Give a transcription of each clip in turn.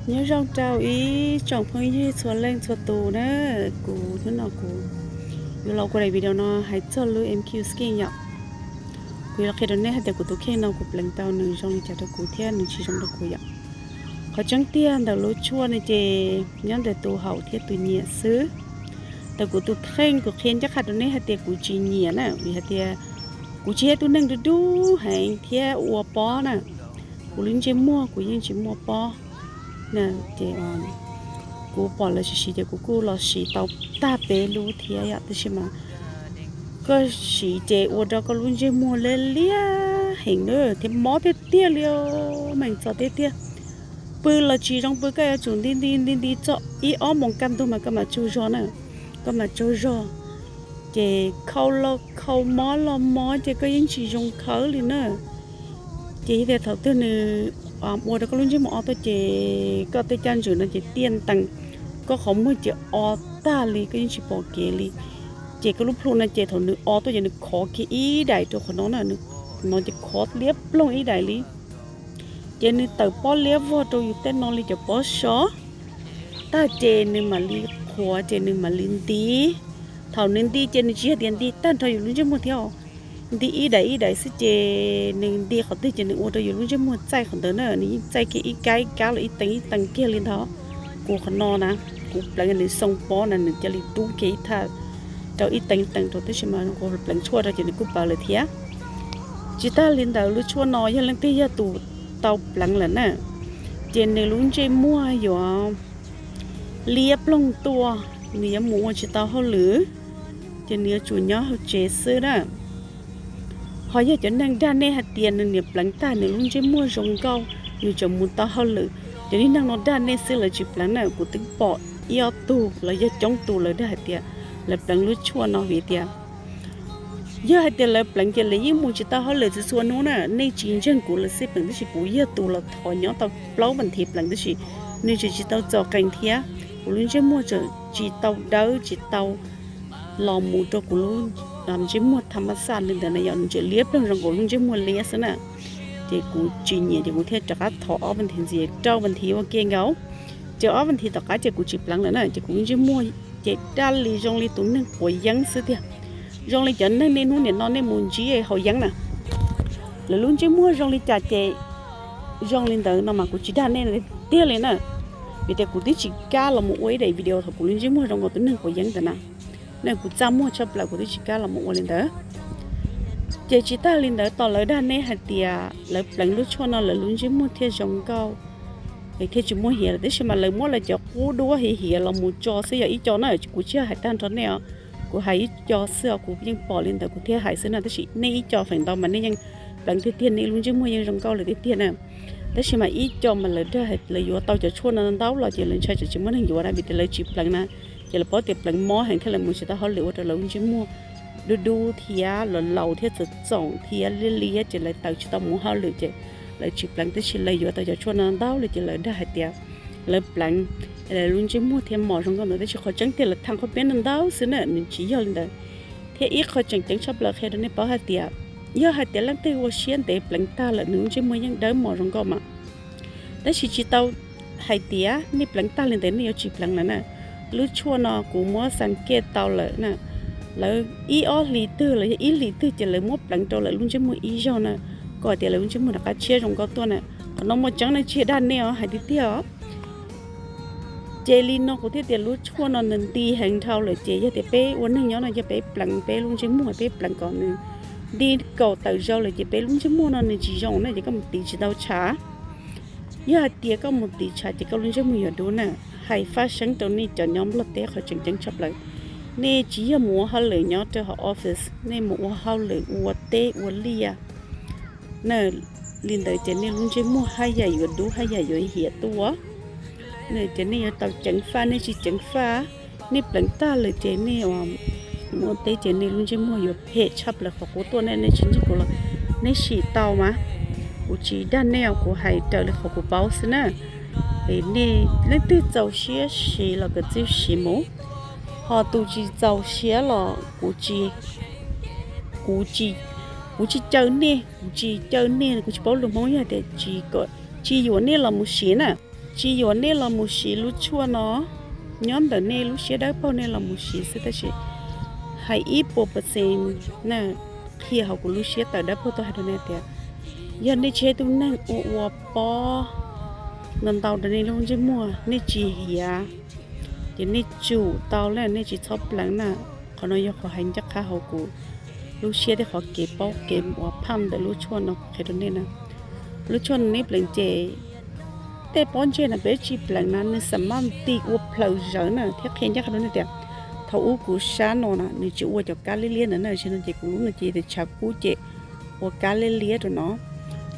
Nyob zoo rau ib tsoom phooj ywg txhua leej txhua tus na. Kuv hnub no kuv yuav los ua daim video no hais txog lub M Q Skin yom. Kuv yuav los qhia rau nej hais tias kuv tus kheej no kuv pleev tau nws zoo li cas rau kuv thiab nws tsis zoo rau kuv yom. Qhov tseeb tiag ntawm lub tshuaj no ces nyob ntawm tus haum thiab tus nyiam xwb. Ntawm kuv tus kheej kuv qhia ncaj qha rau nej hais tias kuv tsis nyiam na, vim hais tias kuv tsis yog ib tug neeg dub dub heev thiab ua pob na. Kuv lub ntsej muag kuv yeej tsis muaj pob na, ces kuv pom lawv siv siv ces kuv kuj los siv tau tag peb lub thiab yom, tab sis mas koj siv ces ua rau koj lub ntsej muag liab liab heev na thiab mob tiag tiag li, meem txom tiag tiag. Pw los tsis zoo pw, koj yuav tsum nti nti nti nti txog ib ob moos kaj ntug mas koj mam tsaug zog na, koj mam tsaug zog. Ces khau los khau, mob los mob, ces koj yeej tsis zoo khawb li na. Ces yog tias thaum twg nws ua rau koj lub ntsej muag o tuaj ces koj tej caj ntswm no ces tiaj ntees, koj qhov muag ces o tag li, koj yeej tsis pom kev li. Ces koj lub plhu no ces thaum nws o tuaj ces nws khov kiag ib daim rau qhov no na, no ces khov liab ploog ib daim li. Ces nws tawm pob liab vog rau yus tej no li cov pob so tag ces nws mam li qhuav ces nws mam li nti. Thaum nws nti ces nws tsis yog tias nti tag nrho yus lub ntsej muag thiab, nti ib daim ib daim xwb ces nws nti qhov twg ces nws ua rau yus lub ntsej muag txaij qhov ntawd na, nws yeej txaij kiag ib kab ib kab los ib teev ib teev kiag li ntawd. Kuv qhov no na, kuv pleev nws xoo pob na nws cia li dub kiag ib thaj rau ib teev teev rau, tab sis mas kuv pleev tshuaj rau ces nws kuj pawv lawm thiab. Tsis tag li ntawd lub tshuaj no yog leej twg yog tus tau pleev lawm na, ces nws lub ntsej muag yuav liab ploog tuaj, nws yuav mus ua tsis tau hauj lwm, ces nws yuav tsum nyob hauv tsev xwb na. Ho yog cov neeg dag nej hais tias nws niam pleev tag nws lub ntsej muag zoo nkauj, nws tseem mus tau hauj lwm, cov niag neeg no dag nej xwb lawv tsis pleev na. Kuv twb pom ib ob tug los yog coob tus lawv dag hais tias lawv pleev lub tshuaj no vim tias yog hais tias lawv pleev ces lawv yeej mus tsis tau hauj lwm txhua txhua hnub na. Nej tsis ntseeg kuv lawm xij peem, tab sis kuv yog tus los thov nyob tau plaub vas thiv pleev tab sis nws tseem tsis tau txom qees thiab. Kuv lub ntsej muag tseem tsis tau dawb tsis tau los mus rau kuv lub ntsej muag tham mas xaj li ntawd na yom, nws tseem liab ploog zoo nkaus lub ntsej muag liab xwb na. Ces kuv tsis nyiam ces kuv thiaj rov qab thov ob vas thiv ntxiv, rau vas thiv ua ke nkaus. Ces ob vas thiv tom qab ces kuv tsis pleev lawm na, ces kuv lub ntsej muag ces daj li zoo li tus neeg quav yeeb xwb tiag. Zoo li cov neeg niaj hnub nim no nej mus ntsib haus yeeb na, lawv lub ntsej muag zoo li cas ces zoo li ntawd no mas kuv tsis dag nej tiag li na. Vim tias kuv twb tsis kam los mus ua ib daim video thaum kuv lub ntsej muag zoo nkaus tus neeg quav yeeb ntawd na. Nej kuv txaj muag tshaj plaws kuv twb tsis kam los mus ua li ntawd. Ces tsis tag li ntawd tos lawv dag nej hais tias lawv pleev lub tshuaj no lawv lub ntsej muag thiaj zoo nkauj, thiaj tsis muaj hiav lawm, tab sis mas lawv muab lawv cov qub duab hiav hiav los mus tso xwb yog ib co na, kuv tsis yog hais tag nrho nej os. Kuv hais ib co xwb os, kuv yeej pom li ntawd kuv thiaj hais xwb na, tab sis nej ib co feem ntau mas nej yeej pleev tiag tiag, nej lub ntsej muag yeej zoo nkauj lawm tiag tiag na. Tab sis mas ib co mas lawv dag lawv yuav tau cov tshuaj no ntau los ces lawv ntshai tsam tsis muaj neeg yuav na, vim tias lawv tsis pleev na, ces lawv paub tias pleev mob heev thiab lawv mus tsis tau hauj lwm ua rau lawv lub ntsej muag dub dub thiab los laus thiab txom txom thiab liab liab ces lawv tawm tsis tau mus hauj lwm ces lawv tsis pleev, tab sis lawv yuav tau cov tshuaj no ntau li ces lawv dag hais tias lawv pleev, lawv lub ntsej muag thiaj mos zoo nkauj ntawd, tab sis qhov tseeb tiag lawv tham qhov peb no ntau xwb na, nws tsis yog li ntawd. Thiab ib qho tseem ceeb tshaj plaws qhia rau nej paub hais tias yog hais tias leej twg ua siab ntev pleev tag lawm nws lub ntsej muag yeej dawb mos zoo nkauj mas. Tab sis tsis tau hais tias nej pleev tag li ntawd nej yuav tsis pleev lawm na. Lub tshuaj no kuv muab xas kej tau lawm na, lawv ib ob hlis twg los yog ib hlis twg ces lawv muab pleev rau lawv lub ntsej muag ib zaug na, kom tias lawv lub ntsej muag rov qab tshiab zoo nkauj tuaj na. Qhov no muaj tseeb na, tsis dag nej os, hais tiag tiag os. Ces li no kuv thiaj tias lub tshuaj no nws nti heev dhau lawm ces yog tias peb ua neeg nyob no yog peb pleev peb lub ntsej muag, peb pleev kom nws nti kaum tawm zaus lawm ces peb lub ntsej muag no nws tsis zoo na, ces koj mus tiv tsis tau tshav. Yog hais tias koj mus tiv tshav ces koj lub ntsej muag yuav dub na. Hais faj seeb rau nej cov nyob Nplog teb qhov tseem ceeb tshaj plaws, nej tsis yog mus ua hauj lwm nyob rau hauv office, nej mus ua hauj lwm ua teb ua liaj na, li ntawd ces nej lub ntsej muag haj yam yuav dub haj yam yuav hiav tuaj. Ces nej yuav tau ceev faj, nej tsis ceev faj, nej pleev tag lawm ces nej mus ua teb ces nej lub ntsej muag yuav phem tshaj plaws qhov qub tuaj na. Nej tsis ntseeg kuv los nej sim tau mas, kuv tsis dag nej os, kuv hais raws li qhov kuv paub xwb na. Es nej leej twg txaus siab siv los kov txij siv mus, ho tus tsis txaus siab los kuv tsis, kuv tsis, kuv tsis caw nej, kuv tsis caw nej, kuv tsis paub lus Hmoob yog tias tsis, tsis yuam nej los mus siv na. Tsis yuam nej los mus siv lub tshuaj no, nyob ntawm nej lub siab dawb paug nej los mus siv xwb, tab sis hais ib puas percent na, qhia hauv kuv lub siab tawm dawb paug tuaj hais rau nej tias, yog nej tsis yog ib tug neeg ua ua pob ntau ntau rau nej lub ntsej muag, nej tsis hiav, ces nej tsum tau na, nej tsis txhob pleev na. Qhov no yog qhov hais ncaj qha hauv kuv lub siab thiab qhov kev paub kev ua phaj ntawm lub tshuaj no kuv qhia rau nej na. Lub tshuaj no nej pleev ces tej pob ntseg no peb tsis pleev na, nws xam maj nti ua plaws zawv na, thiab qhia ncaj qha rau nej tias thaum ub kuv sab no na nws tsis ua cov kab liab liab ntawd na, zaum no ces kuv lub no ces tshav kub ces ua kab liab liab rau no.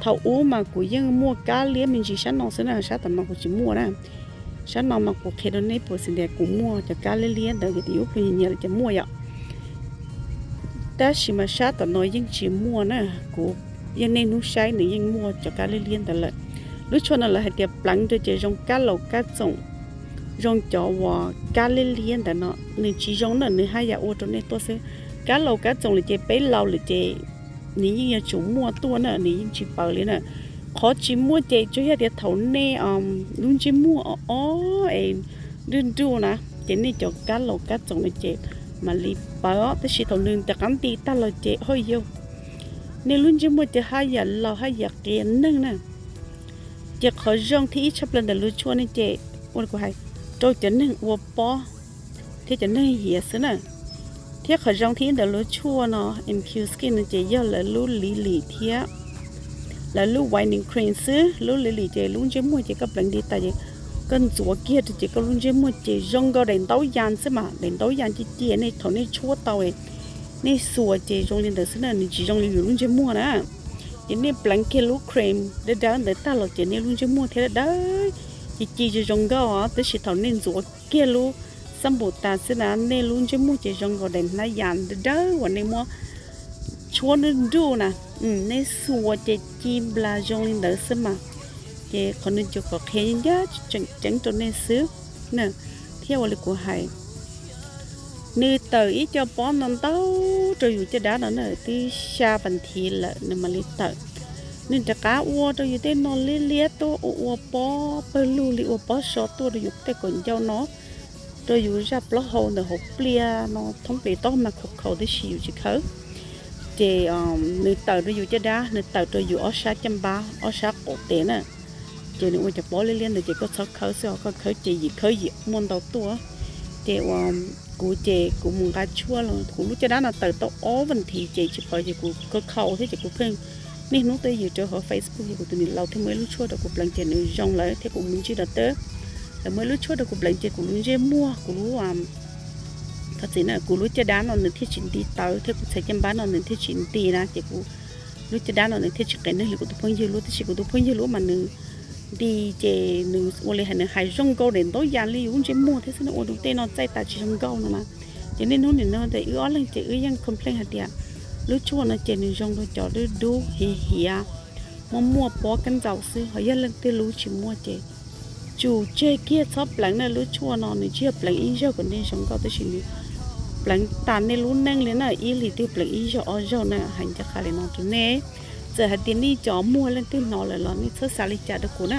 Thaum ub mas kuv yeej muaj kab liab me ntsis sab no xwb na, sab tom no kuv tsis muaj na. Sab no mas kuv qhia rau nej puas xis tias kuv muaj cov kab liab liab ntawd vim tias yus ib pluag nyias nyias lawv ces muaj yom. Tab sis mas sab tom no yeej tsis muaj na, kuv yeej niaj hnub saib nws yeej muaj cov kab liab liab ntawd lawm. Lub tshuaj no lawv hais tias pleev rau ces zoo kab laus kab txoom, zoo cov uas kab liab liab ntawd no, nws tsis zoo na, nws haj yam ua rau nej tuaj xwb. Kab laus kab txoom lawm ces peb laus lawm ces nws yeej yuav tsum muaj tuaj na, nws yeej tsis paws li na. Qhov tsis muaj ces tsuas yog tias thaum nej lub ntsej muag o o es nruj nruj na, ces nej cov kab laus kab txoom no ces mam li paws os. Tab sis thaum nws rov qab nti tag los ces ho yog nej lub ntsej muag ces haj yam laus haj yam qias neeg na. Ces qhov zoo thiab ib tshaj plaws ntawm lub tshuaj no ces ua li kuv hais, rau cov neeg ua pob thiab cov neeg hiav xwb na. Thiab qhov zoo thiab ib ntawm lub tshuaj no M Q Skin no ces yog lawv lub Lily thiab lawv lub whitening cream xwb. Lub Lily ces lub ntsej muag ces koj pleev nti tas ces koj ntxuav kiag rau ces koj lub ntsej muag ces zoo nkaus daim ntaub yas xwb mas, daim ntaub yas cia cia nej thaum nej tshuab tau nej xuas ces zoo li ntawd xwb na, nws tsis zoo li yus lub ntsej muag na. Ces nej pleev kiag lub cream dawb dawb ntawd tag los ces nej lub ntsej muag thiaj dawb dawb ci ci zoo zoo nkauj os. Tab sis thaum nej ntxuav kiag lub xab npum tas xwb na, nej lub ntsej muag ces zoo nkaus daim hnab yas dawb dawb uas nej muab tshuab nruj nruj na, nej xuas ces ci nplas zoo li ntawd xwb mas. Ces qhov no ces kuv qhia ncaj tseeb rau nej xwb na. Thiab ua li kuv hais, nws tawm ib co pob no ntau rau yus caj dab no na, twb xya vas thiv lawm nws mam li tawm. Nws rov qab ua rau yus tej no liab liab tuaj, ua ua pob pawg lug li ua pob so tuaj rau yus tej kaum ncauj no, rau yus zaj plaub hau ntawm hauv pliaj no, thoob plis taub mas khaus khaus tib si yus tsis khawb. Ces nws tawm rau yus caj dab, nws tawm rau yus ob sab caj npab ob sab qaum tes na. Ces nws ua cov pob liab liab ntawd ces koj txhob khawb xwb os, koj khawb ces yim khawb yim muaj ntau tuaj. Ces ua, kuv ces kuv mus nqa tshuaj los kuv lub caj dab no tawm tau ob vas thiv ces tsis paws ces kuv khaus khaus thiab ces kuv pheej niaj hnub tuaj ywg rau hauv Facebook ces kuv tus niam laus thiaj muaj ib lub tshuaj rau kuv pleev ces nws zoo lawm thiab kuv mus ntsib rau teb, lawv muaj ib lub tshuaj rau kuv pleev ces kuv lub ntsej muag, kuv lub, thov txim na, kuv lub caj dab no nws thiaj tsis nti tawv thiab kuv txhais caj npab no nws thiaj tsis nti na ces kuv lub caj dab no nws thiaj tsis qias neeg li kuv tus phooj ywg lub, tab sis kuv tus phooj ywg lub mas nws nti ces nws ua li hais, nws hais zoo nkauj daim ntaub yas li yus lub ntsej muag thiab xwb, nws ua rau tej no txaij tas tsis zoo nkauj no na. Ces niaj hnub nim no ces wb ob leeg ces wb yeej complain hais tias lub tshuaj no ces nws zoo rau cov dub dub hiav hiav, muaj muaj pob kab ntxaus xwb, ho yog leej twg lub tsis muaj ces tsum tseg kiag txhob pleev na. Lub tshuaj no nws tsis yog pleev ib zaug kom nej zoo nkauj, tab sis nws pleev tas nej lub neej li na, ib hlis twg pleev ib zaug ob zaug na, hais ncaj qha li no rau nej. Txawm hais tias nej cov muag leej twg hnov lawm los nej txhob xav li cas rau kuv na.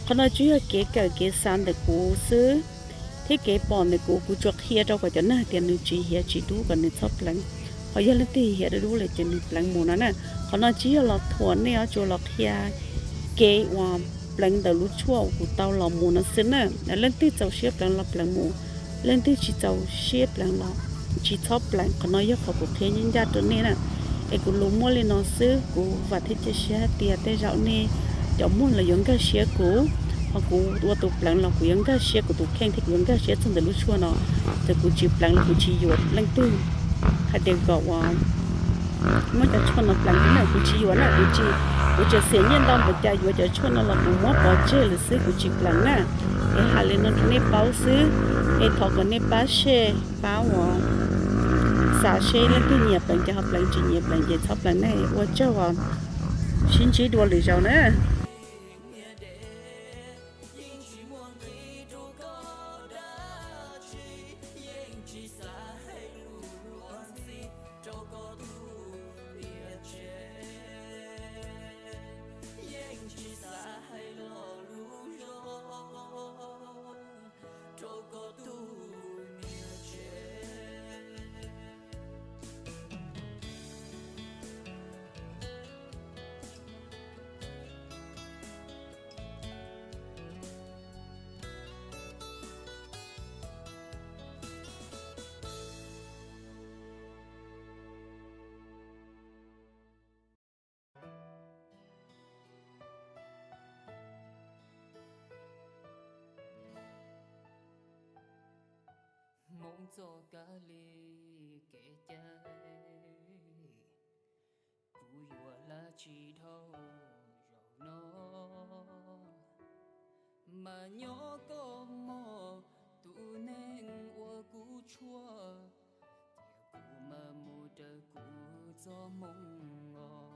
Qhov no tsuas yog kev kawm kev xav ntawm kuv xwb, thiab kev pom ntawm kuv, kuv tsuas qhia rau kom cov neeg tias nws tsis hiav tsis dub kom nws txhob pleev, ho yog leej twg hiav dub dub lawm ces nws pleev mus no na. Qhov no tsis yog los thuam nej os, tsuas los qhia kev uas pleev ntawm lub tshuaj uas kuv tau los mus no xwb na. Leej twg txaus siab pleev los pleev mus, leej twg tsis txaus siab pleev los tsis txhob pleev. Qhov no yog qhov kuv qhia ncaj ncaj rau nej na. Es kuv lus muaj li no xwb, kuv vam thiab cia siab hais tias tej zaum nej cov muag los yuav nkag siab kuv, ho kuv ua tus pleev los kuv yuav nkag siab kuv tus kheej thiab kuv yuav nkag siab txog ntawm lub tshuaj no. Ces kuv tsis pleev los kuv tsis yuam leej twg hais tias kom ua muab cov tshuaj no pleev na, kuv tsis yuam na, kuv tsis, kuv tseem xiam nyiaj ntau npaum cas yuav cov tshuaj no los kuv muab pov tseg lawm xwb, kuv tsis pleev na. Es hais li no rau nej paub xwb, es thov kom nej pab share, pab ua, xav seb leej twg nyiam pleev ces ho pleev, tsis nyiam pleev ces txhob pleev na. Ua tsaug os, sib ntsib dua lwm zaus na. txoj kab li kev cai. Kuv yuav hla tsis dhau zaum no, mas nyob koj mog, tus neeg uas kuv tshuaj, cia kuv mam mus raws kuv txoj hmoo os.